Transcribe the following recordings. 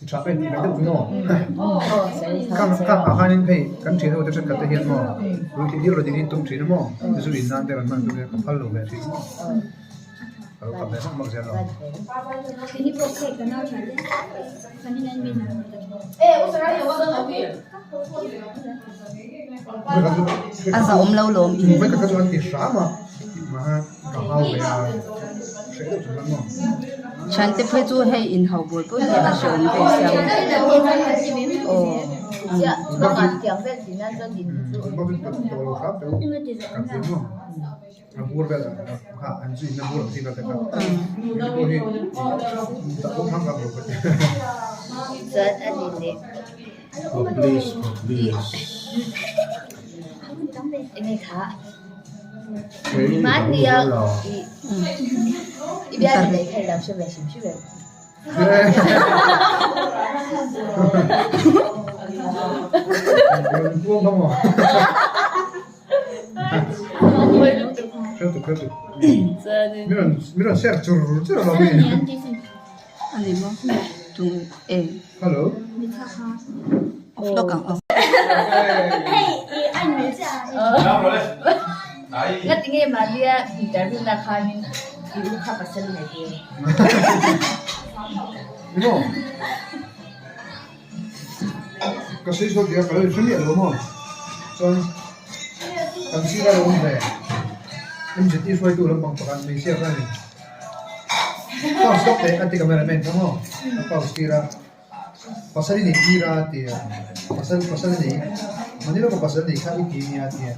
Ti tha ka inti ve deuh chu maw? Khang khang ah khanin hei kan thian ho te thenkhat te hian maw ruihtheih dil rawn in tum thin a maw zu in nan te rawn hman tum hian ka phal lo ve thin maw ka lo khap ve hmak hmak zel lo. A zahawm lo lawm in. Vawikhat kha chu an ti hram a mahse ka hau ve a hreh deuh chung chuan maw. Thiante phei chu hei in hau bawl pawh hi a hrehawm thei sia aw. Ani maw tung e off lawk ang aw. Ka sawi sawi tih a ka lo inhre miah lo maw? Chuan kan sir a lo awm ve MZT hruaitu lampang pakhat hmeichhia kha a ni. Pause lawk teh a ti camera man kha maw? A pause tir a, pasal i nei tir a ti a, pasal pasal i nei mahni lawka pasal nei kha i ti nia a ti a,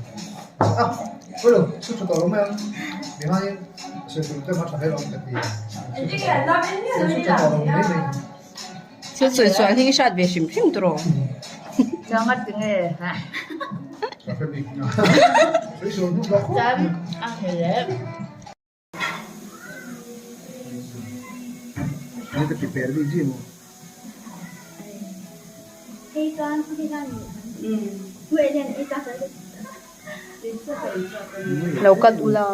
a pawi lo chu tha tawh lo mai ang tihianin sawi tur te a tha hle lo ang ka ti a, chu tha tawh lo mai mai. Thil sawi sual hi i hriat ve hrim hrim tur aw. Lo cut ula.